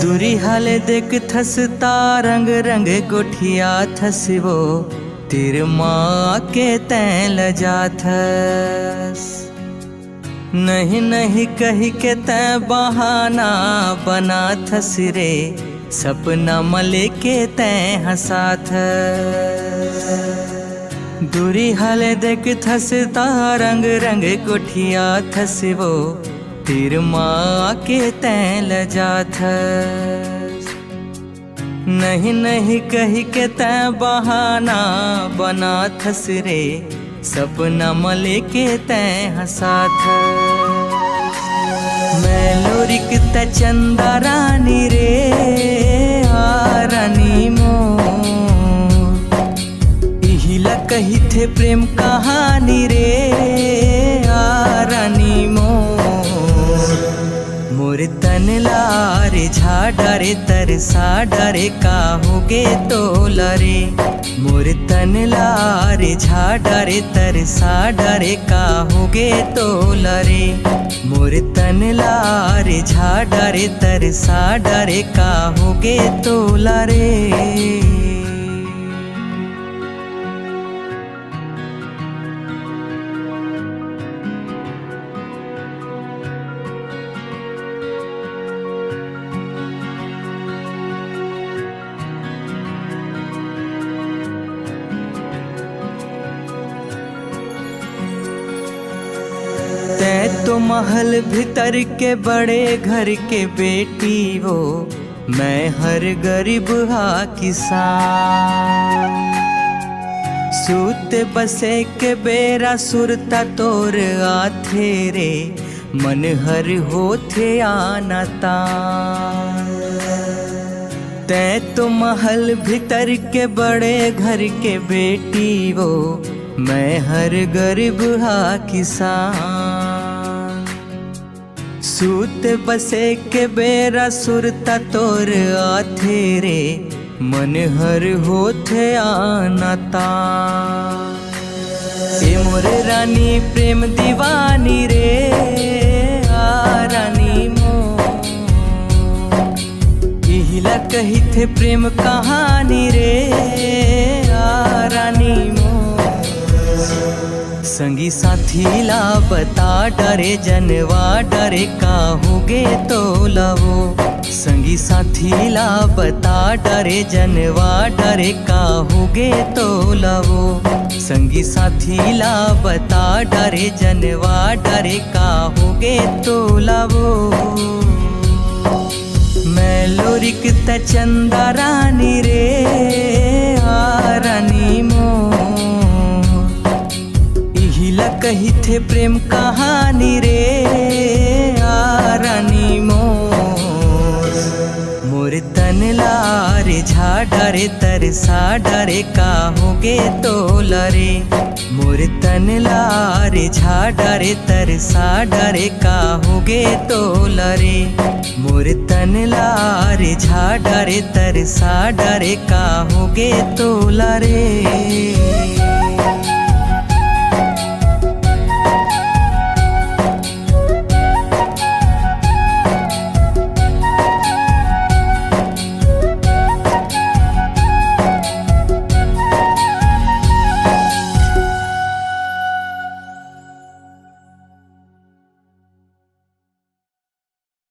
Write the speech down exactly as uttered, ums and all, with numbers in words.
दूरी हाले देखथस ता रंग रंग गोठियाथस वो, तीर माँ के तैं लजाथस। नहीं नहीं कहि के तैं बहाना बनाथस रे, सपना म लेके तैं हंसाथस। दूरी हाले देखथस ता रंग रंग गोठियाथस वो, तीर माँ के तैं लजाथस। नहीं नहीं कहि के तैं बहाना बनाथस रे, सपना म लेके तैं हंसाथस। मैं लोरिक तैं चंदा रानी रे, आ रानी मोर। इही ला कहिथे प्रेम कहानी रे, आ रानी मोर। मोर तन ला रे झा डरे तरसा डरे का होगे तोला रे। मोर तन ला रे झा डरे तरसा डरे का होगे तोला रे। मोर तन ला रे झा डरे तरसा डरे का होगे तोला रे। तैं तो महल भीतर के बड़े घर के बेटी वो, मैं हर गरीब हा किसान। सूत बसे के बेरा सुरता तोर आथे रे, मन हर होथे आना तान। तैं तो महल भीतर के बड़े घर के बेटी वो, मैं हर गरीब हा किसान। सूत बसे के बेरा सुरता तोर आथे रे, मन हर होथे आना तान। ए मोर रानी प्रेम दीवानी रे, आ रानी मोर। इही ला कहिथे प्रेम कहानी रे, आ रानी मोर। संगी साथी ला बता डरे जनवा डरे का होगे तोला वो। संगी साथी ला बता डरे जनवा डरे का होगे तोला वो। संगी साथी ला बता डरे जनवा डरे का होगे तोला वो। मैं लोरिक तैं चंदा रानी रे, आ रानी मोर। इही ला कहिथे प्रेम कहानी रे, आ रानी मोर। मोर तन ला रे झा डरे तरसा डरे का होगे तोला रे। मोर तन ला रे झा डरे तरसा डरे का होगे तोला रे। मोर तन ला रे झा डरे तरसा डरे का होगे तोला रे।